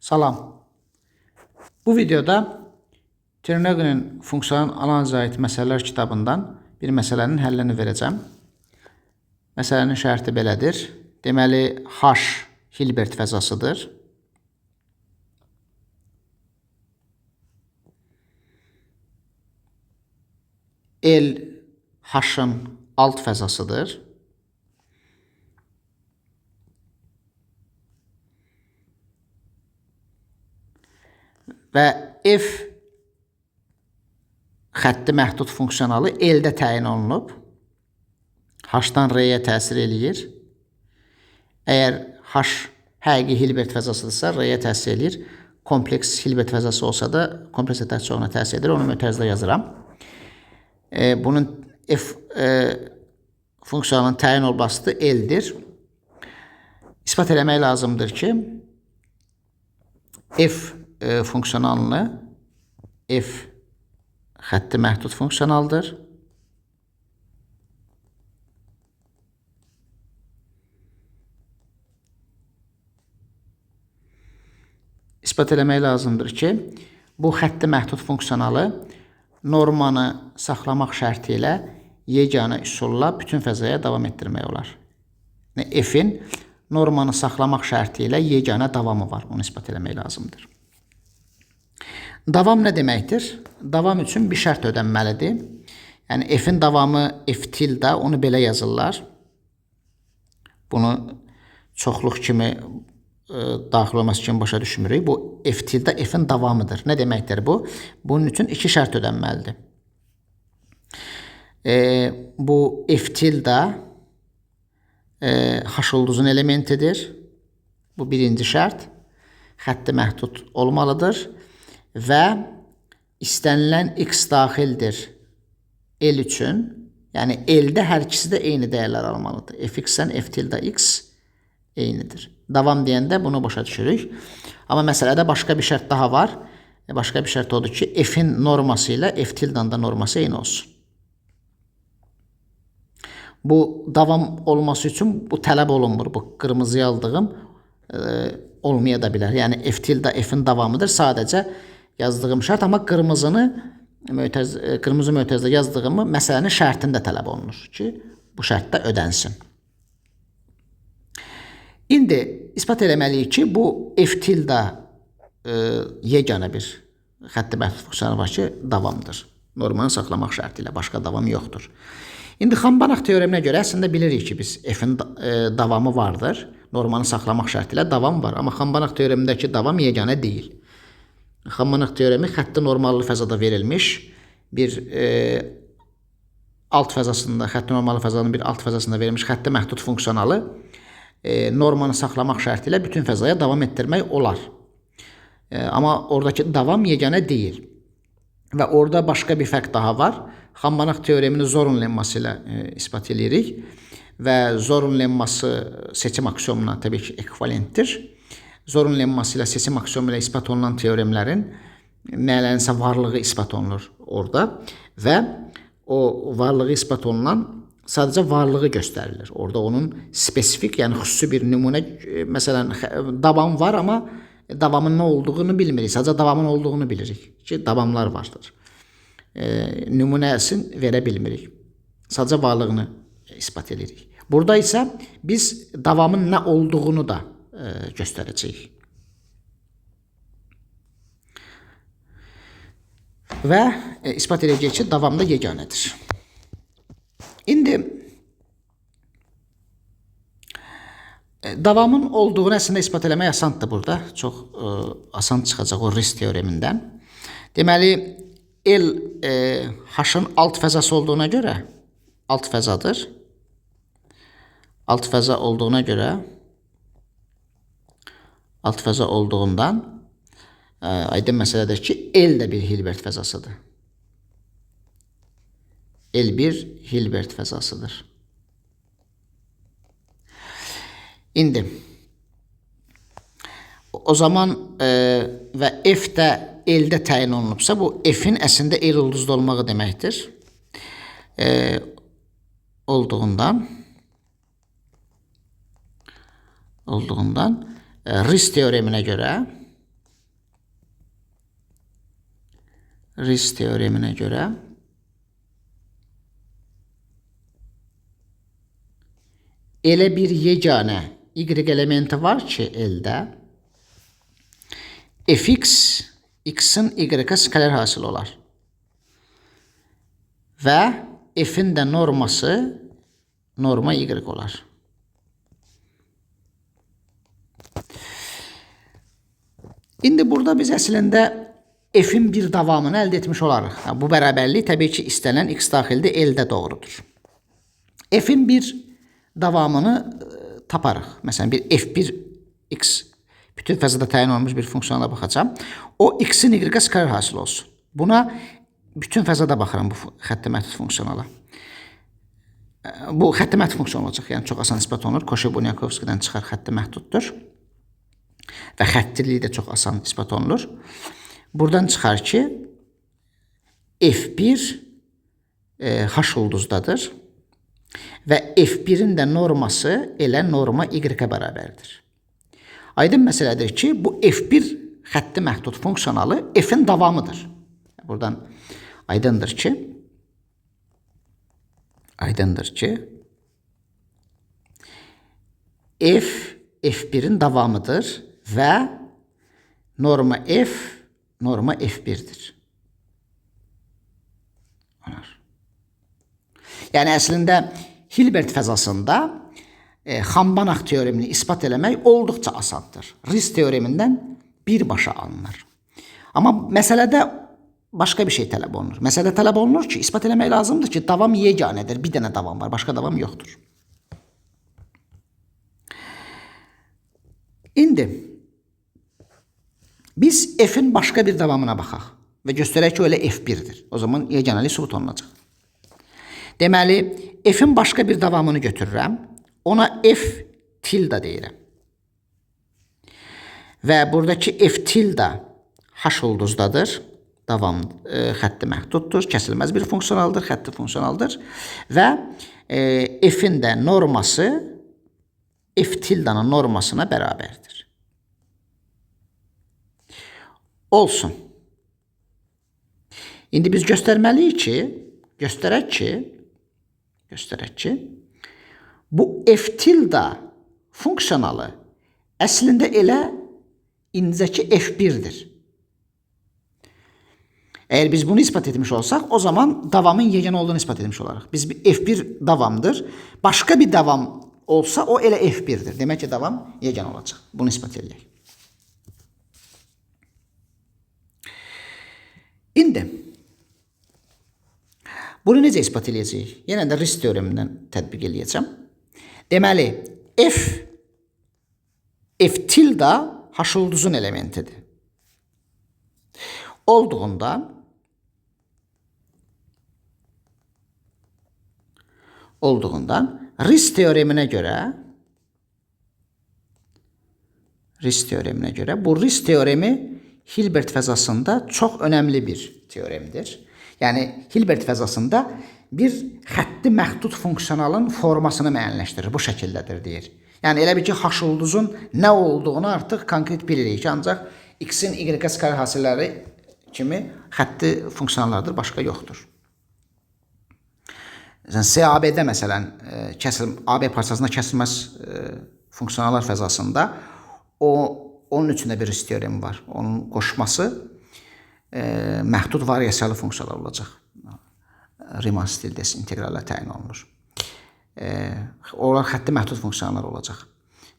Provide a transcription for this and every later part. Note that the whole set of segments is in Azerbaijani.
Salam. Bu videoda Ternaginin funksional analizə aid məsələlər kitabından bir məsələnin həllini verəcəm. Məsələnin şərti belədir. Deməli, H Hilbert fəzasıdır. L H-ın alt fəzasıdır. Və F xətti məhdud funksionalı L-də təyin olunub. H-dan R-yə təsir eləyir. Əgər H həqiqi Hilbert fəzasıdırsa, R-yə təsir eləyir. Kompleks Hilbert fəzası olsa da kompleks ətək çoxuna təsir edir. Onu mötərizdə yazıram. Bunun F funksiyonunun təyin olması L-dir. İspat eləmək lazımdır ki, F funksionalını F xətti məhdud funksionaldır. İspat eləmək lazımdır ki, bu xətti məhdud funksionalı normanı saxlamaq şərti ilə yeganə üsulla bütün fəzaya davam etdirmək olar. Yəni, F-in normanı saxlamaq şərti ilə yeganə davamı var. Onu ispat eləmək lazımdır. Davam nə deməkdir? Davam üçün bir şərt ödənməlidir. Yəni, F-in davamı F tildə, onu belə yazırlar. Bunu çoxluq kimi daxil olması kimi başa düşmürük. Bu F tildə F-in davamıdır. Nə deməkdir bu? Bunun üçün iki şərt ödənməlidir. Bu F tildə H ulduzun elementidir. Bu birinci şərt. Xətti məhdud olmalıdır. Və istənilən x daxildir L üçün. Yəni, L-də hər ikisi də eyni dəyərlər almalıdır. Fx-dən F tildə x eynidir. Davam deyəndə bunu başa düşürük. Amma məsələdə başqa bir şərt daha var. Başqa bir şərt odur ki, F-in norması ilə F tildən də norması eyni olsun. Bu davam olması üçün bu tələb olunmur. Bu qırmızıya aldığım olmaya da bilər. Yəni, F tildə F-in davamıdır. Sadəcə yazdığım şərt, amma qırmızı mötərizdə yazdığımı məsələnin şərtində tələb olunur ki, bu şərt də ödənsin. İndi ispat eləməliyik ki, bu F tildə yeganə bir xətti məhdud funksionalı var ki, davamdır. Normanı saxlamaq şərti ilə başqa davam yoxdur. İndi Xambanaq teoreminə görə əslində bilirik ki, biz F-in davamı vardır. Normanı saxlamaq şərti ilə davam var. Amma Xambanaq teoremindəki davam yeganə deyil. Xambanaq teoremi xətti normallı fəzada verilmiş bir alt fəzasında, xətti normallı fəzanın bir alt fəzasında verilmiş xətti məhdud funksionalı normanı saxlamaq şərti ilə bütün fəzaya davam etdirmək olar. Amma oradakı davam yeganə deyil. Və orada başqa bir fərq daha var. Xambanaq teoremini Zorn lemması ilə ispat edirik. Və Zorn lemması seçim aksiyomuna təbii ki, ekvivalentdir. Zorn lemması ilə seçim aksiomu ilə ispat olunan teoremlərin nələrinsə varlığı ispat olunur orada və o varlığı ispat olunan sadəcə varlığı göstərilir. Orada onun spesifik, yəni xüsusi bir nümunə, məsələn, davam var, amma davamın nə olduğunu bilmirik. Sadəcə davamın olduğunu bilirik ki, davamlar vardır. Nümunəsini verə bilmirik. Sadəcə varlığını ispat edirik. Burada isə biz davamın nə olduğunu da göstərəcəyik. Və ispat edəcəyik ki, davam da yeganədir. İndi davamın olduğunu əslində ispat eləmək asandır burada. Çox asan çıxacaq o Ries teoremindən. Deməli, L H-ın alt fəzası olduğuna görə, alt fəzadır. Alt fəza olduğuna görə, alt fəza olduğundan aydın məsələdir ki, L də bir Hilbert fəzasıdır. L bir Hilbert fəzasıdır. İndi o zaman və F də L-də təyin olunubsa, bu F-in əslində L ulduzda olmağı deməkdir. Olduğundan Ries teoreminə görə Riesz teoreminə görə elə bir yeganə y elementi var ki, L-də fx x-in y-ə skaler hasil olar. Və f-in də norması norma y olar. İndi burada biz əslində f-in bir davamını əldə etmiş olarıq. Bu bərabərlik təbii ki, istənilən x daxildə L-də doğrudur. F-in bir davamını taparıq. Məsələn, bir f1 x bütün fəzada təyin olunmuş bir funksiyonala baxacağam. O x-in y-ə skaler hasil olsun. Buna bütün fəzada baxıram bu xətti məhdud funksionala. Bu xətti məhdud funksiyon olacaq. Yəni çox asan isbat olunur. Koşe-Bunyakovskidən çıxar xətti məhduddur. Və xəttiliyi də çox asan isbat olunur. Buradan çıxar ki, F1 H ulduzdadır və F1-in də norması elə norma Y-ə bərabərdir. Aydın məsələdir ki, bu F1 xətti məhdud funksionalı F-in davamıdır. Buradan aydındır ki, F F1-in davamıdır və norma F norma F1-dir. Olar. Yəni əslində Hilbert fəzasında Xan-Banach teoremini isbat eləmək olduqca asandır. Riesz teoremindən birbaşa alınır. Amma məsələdə başqa bir şey tələb olunur. Məsələdə tələb olunur ki, isbat eləmək lazımdır ki, davam yeganədir. Bir dənə davam var, başqa davam yoxdur. İndi biz F-in başqa bir davamına baxaq və göstərək ki, o elə F1-dir. O zaman yeganəlik sübut olunacaq. Deməli, F-in başqa bir davamını götürürəm. Ona F tilda deyirəm. Və buradakı F tilda H ulduzdadır. Davam xətti məhduddur, kəsilməz bir funksionaldır, xətti funksionaldır. Və F-in də norması F tildanın normasına bərabərdir. Olsun. İndi biz göstərməliyik ki, göstərək ki, bu F tilda funksionalı əslində elə indicəki F1-dir. Əgər biz bunu isbat etmiş olsaq, o zaman davamın yeganə olduğunu isbat etmiş olarıq. Biz F1 davamdır. Başqa bir davam olsa, o elə F1-dir. Demək ki, davam yeganə olacaq. Bunu isbat edək. İndi bunu necə isbat edəcəyik? Yenə də Riesz teoremindən tətbiq eləyəcəm. Deməli, F tilda H ulduzun elementidir. Olduğundan Riesz teoreminə görə bu Riesz teoremi Hilbert fəzasında çox önəmli bir teoremdir. Yəni Hilbert fəzasında bir xətti məhdud funksionalın formasını müəyyənləşdirir. Bu şəkildədir deyir. Yəni elə bil ki, H ulduzun nə olduğunu artıq konkret bilirik ki, ancaq x-in y-ə skaler hasilləri kimi xətti funksionallardır, başqa yoxdur. Məsələn, CAB-də məsələn, AB parçasında kəsilməz funksionallar fəzasında onun üçün də bir Riesz teoremi var. Onun qoşması məhdud variasiyalı funksiyalar olacaq. Riemann-Stieltjes inteqrallə təyin olunur. Onlar xətti məhdud funksiyalar olacaq.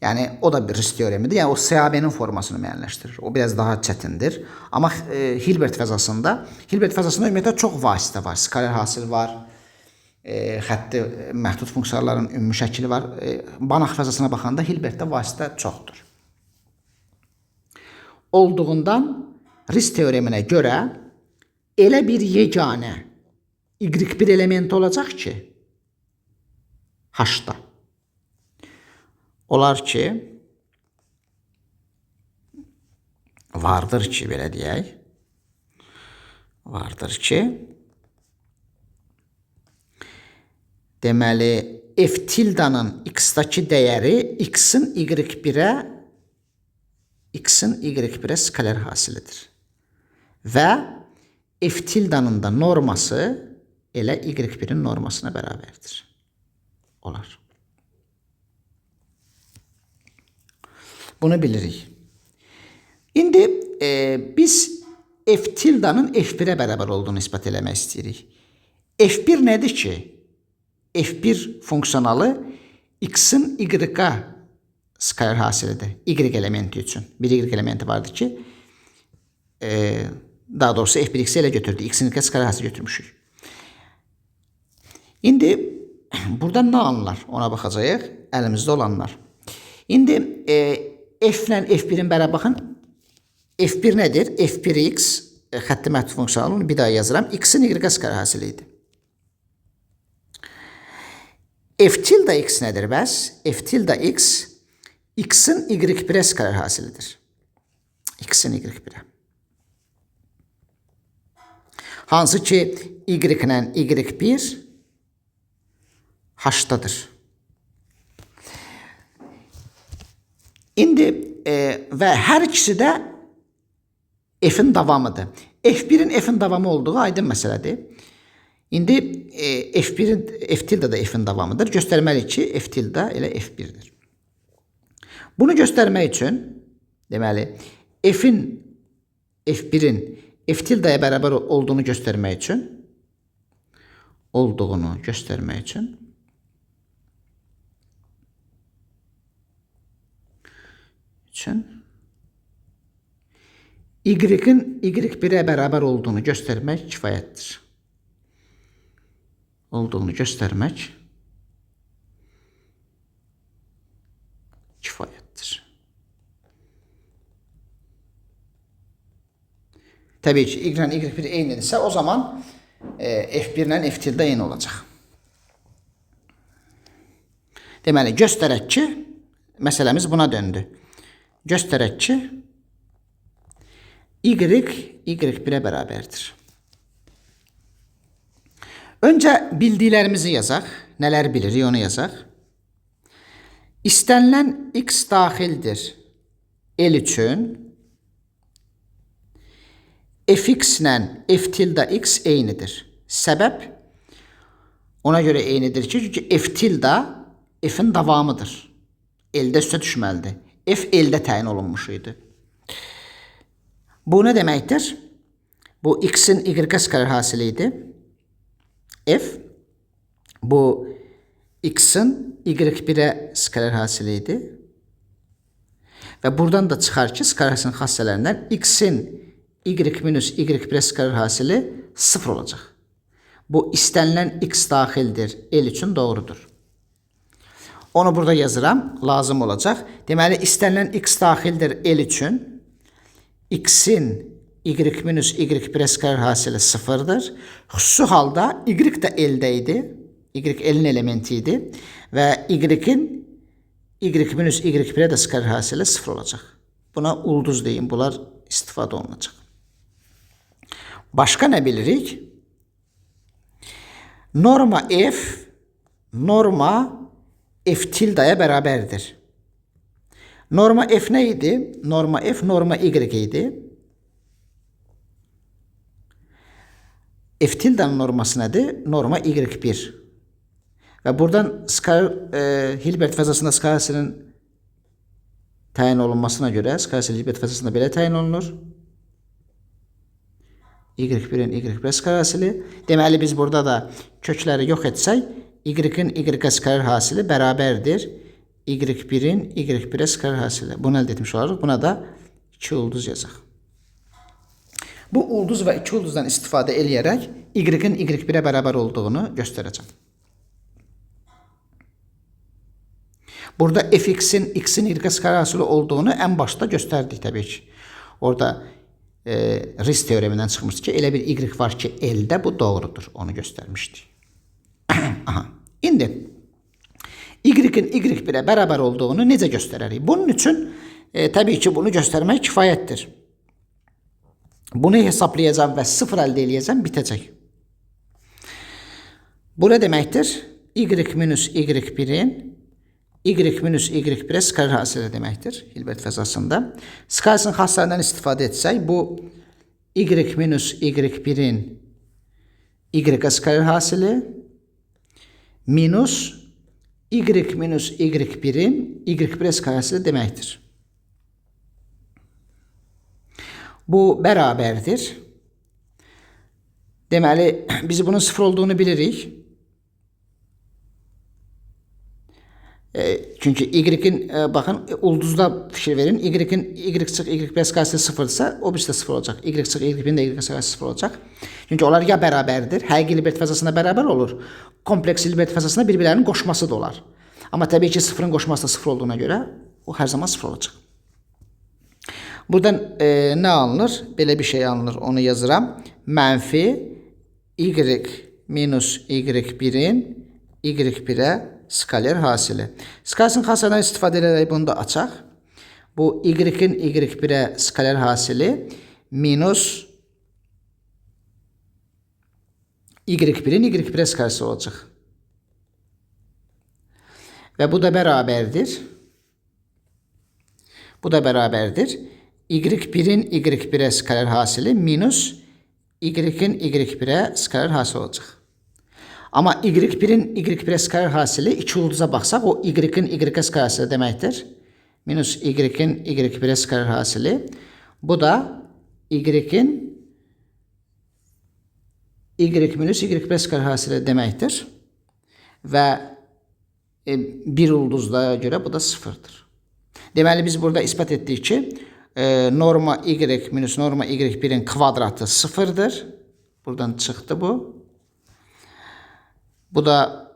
Yəni, o da bir Riesz teoremidir. Yəni, o CAB-nin formasını müəyyənləşdirir. O biraz daha çətindir. Amma Hilbert fəzasında ümumiyyətlə çox vasitə var. Skaler hasil var, xətti məhdud funksiyaların ümumi şəkili var. Banach fəzasına baxanda Hilbertdə vasitə çoxdur. Olduğundan Riesz teoreminə görə elə bir yeganə y1 elementi olacaq ki, H-da. Olar ki, vardır ki, belə deyək, vardır ki, deməli, F tildanın x-dakı dəyəri x-in y1-ə skaler hasilidir. Və F tildanın da norması elə Y1-in normasına bərabərdir. Olar. Bunu bilirik. İndi biz F tildanın F1-ə bərabər olduğunu isbat eləmək istəyirik. F1 nədir ki? F1 funksionalı x-in y-a skaler hasilidir. Y elementi üçün. Bir y elementi vardır ki, daha doğrusu F1x-i elə götürdük. X-in y skaler hasili götürmüşük. İndi burada nə anlar? Ona baxacağıq. Əlimizdə olanlar. İndi F ilə F1-in bərabər baxın. F1 nədir? F1x xətti məhdud funksionalı, onu bir daha yazıram. X-in y skaler hasili idi. F tilda x nədir bəs? F tilda x, x-in y1-ə skaler hasilidir. X-in y1-ə. Hansı ki, y ilə y1 h-dadır. İndi və hər ikisi də f-in davamıdır. F1-in f-in davamı olduğu aydın məsələdir. İndi F1-in f tilda da f-in davamıdır. Göstərməliyik ki, f tilda elə F1-dir. Bunu göstərmək üçün deməli f-in F1-in f tildaya bərabər olduğunu göstərmək üçün y-in y1-ə bərabər olduğunu göstərmək kifayətdir. Olduğunu göstərmək kifayətdir. Təbii ki, y ilə y1 eynidirsə, o zaman f1 ilə f tilda eyni olacaq. Deməli, göstərək ki, məsələmiz buna döndü. Göstərək ki, y, y1-ə bərabərdir. Öncə bildiklərimizi yazaq. Nələr bilirik, onu yazaq. İstənilən x daxildir L üçün fx ilə f tilda x eynidir. Səbəb ona görə eynidir ki, çünki f tilda f-in davamıdır. L-də üstə düşməlidir. F L-də təyin olunmuş idi. Bu nə deməkdir? Bu x-in y skaler hasili idi. F bu x-in y1-ə skaler hasili idi. Və buradan da çıxar ki, skaler hasilinin xassələrindən x-in y minus y1-ə skaler hasili 0 olacaq. Bu istənilən x daxildir L üçün doğrudur. Onu burada yazıram, lazım olacaq. Deməli, istənilən x daxildir L üçün x-in y minus y1-ə skaler hasili 0-dır. Xüsusi halda y də L-də idi. Y L-in elementi idi. Və y-in y minus y1-ə də skaler hasili 0 olacaq. Buna ulduz deyim, bunlar istifadə olunacaq. Başqa nə bilirik? Norma f, norma f tildaya bərabərdir. Norma f nə idi? Norma f, norma y idi. F tildanın norması nədir? Norma y1. Və buradan Hilbert fəzasında skaler hasilinin təyin olunmasına görə skaler hasili Hilbert fəzasında belə təyin olunur. Y1-in y1 skaler hasili. Deməli, biz burada da kökləri yox etsək, y-in y skaler hasili bərabərdir y1-in y1 skaler hasili. Bunu əldə etmiş olarıq. Buna da 2 ulduz yazaq. Bu ulduz və 2 ulduzdan istifadə eləyərək y-in y1-ə bərabər olduğunu göstərəcəm. Burada fx-in x-in y skaler hasili olduğunu ən başda göstərdik təbii ki. Orada Ries teoremindən çıxmışdı ki, elə bir y var ki, L-də bu doğrudur. Onu göstərmişdik. Aha. İndi y-in y1-ə bərabər olduğunu necə göstərərik? Bunun üçün təbii ki, bunu göstərmək kifayətdir. Bunu hesablayacağım və 0 əldə eləyəcəm, bitəcək. Bu nə deməkdir? Y minus y1-in y minus y1-ə skaler hasili deməkdir Hilbert fəzasında. Skalersin xassələrindən istifadə etsək, bu Y minus Y1-in Y skaler hasili minus Y minus Y1-in Y1 skaler hasili deməkdir. Bu bərabərdir. Deməli, biz bunun sıfır olduğunu bilirik. Çünki Y-in, baxın, ulduzda fikir verin. Y-in Y çıx Y1 skalası sıfırdırsa, o birisi də sıfır olacaq. Y çıx Y1-in də Y skalası sıfır olacaq. Çünki onlar ya bərabərdir, həqiqi Hilbert fəzasında bərabər olur, kompleks Hilbert fəzasında bir-birlərinin qoşması da olar. Amma təbii ki, sıfırın qoşması da sıfır olduğuna görə o hər zaman sıfır olacaq. Buradan nə alınır? Belə bir şey alınır, onu yazıram. Mənfi Y minus Y1-in Y1-ə skaler hasili. Skalasının xassəsindən istifadə edərək bunu da açaq. Bu Y-in Y1-ə skaler hasili minus Y1-in Y1-ə skalersi olacaq. Və bu da bərabərdir. Bu da bərabərdir. Y1-in Y1-ə skaler hasili minus Y-in Y1-ə skaler hasili olacaq. Amma Y1-in Y1-ə skaler hasili iki ulduza baxsaq, o Y-in Y-ə skaler hasili deməkdir. Minus Y-in Y1-ə skaler hasili. Bu da Y-in Y minus Y1 skaler hasili deməkdir. Və bir ulduzda görə bu da sıfırdır. Deməli, biz burada isbat etdik ki, norma Y minus norma Y1-in kvadratı sıfırdır. Buradan çıxdı bu. Bu da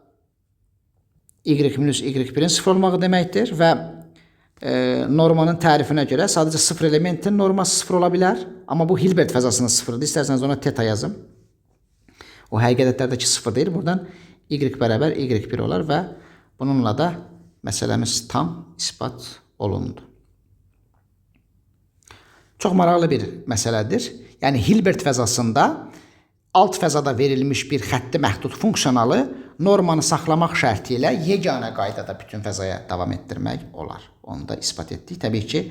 Y minus Y1-in sıfır olmağı deməkdir və normanın tərifinə görə sadəcə sıfır elementin norması sıfır ola bilər. Amma bu Hilbert fəzasının sıfırıdır. İstərsəniz ona teta yazım. O həqiqi ədədlərdəki sıfır deyil. Buradan Y bərabər Y1 olar və bununla da məsələmiz tam isbat olundu. Çox maraqlı bir məsələdir. Yəni Hilbert fəzasında alt fəzada verilmiş bir xətti məhdud funksiyonalı normanı saxlamaq şərti ilə yeganə qaydada bütün fəzaya davam etdirmək olar. Onu da isbat etdik. Təbii ki,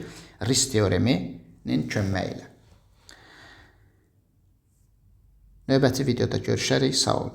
Riesz teoreminin köməyi ilə. Növbəti videoda görüşərik. Sağ olun.